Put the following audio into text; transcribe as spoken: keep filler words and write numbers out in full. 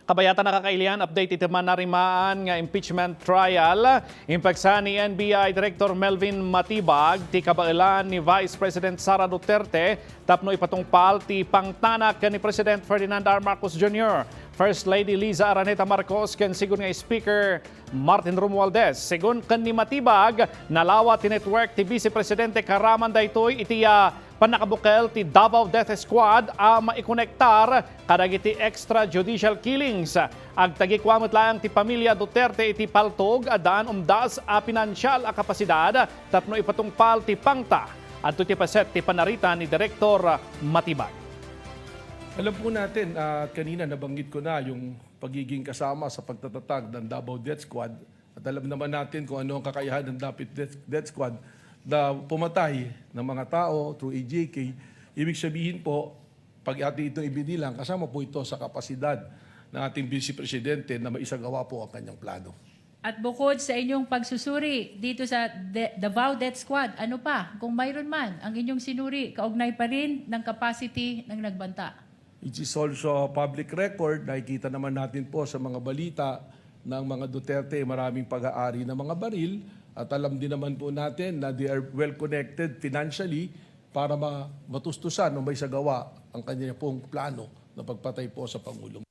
Kabayatan a kakailian, update iti manarimaan nga impeachment trial. Impagsa ni N B I Director Melvin Matibag ti kabaelan ni Vice President Sara Duterte tapno ipatungpal ti pangtanak ken ni President Ferdinand R. Marcos Junior, First Lady Liza Araneta Marcos ken sigun nga Speaker Martin Romualdez. Sigun ken ni Matibag, nalawa ti network ti Vice Presidente karaman daytoy iti, ah, pannakabukel ti Davao Death Squad a maikonektar kadagiti extrajudicial killings. Agtagikua met laeng ti pamilya Duterte iti paltog a daan umdas a pinansial a kapasidad tapno ipatungpal ti pangta. Adto ti paset ti panarita ni Director Matibag. Alam po natin, ah, kanina nabanggit ko na yung pagiging kasama sa pagtatatag ng Davao Death Squad. At alam naman natin kung ano ang kakayahan ng Davao Death, Death Squad na pumatay ng mga tao through A J K. Ibig sabihin po, pag atin itong ibinilang, kasama po ito sa kapasidad ng ating Vice Presidente na maisagawa po ang kanyang plano. At bukod sa inyong pagsusuri dito sa De-, Davao Death Squad, ano pa, kung mayroon man, ang inyong sinuri kaugnay pa rin ng capacity ng nagbanta? It is also public record, nakikita naman natin po sa mga balita ng mga Duterte, maraming pag-aari ng mga baril, at alam din naman po natin na they are well connected financially para ma-, matustusan o maisagawa ang kanya pong plano na pagpatay po sa Pangulong.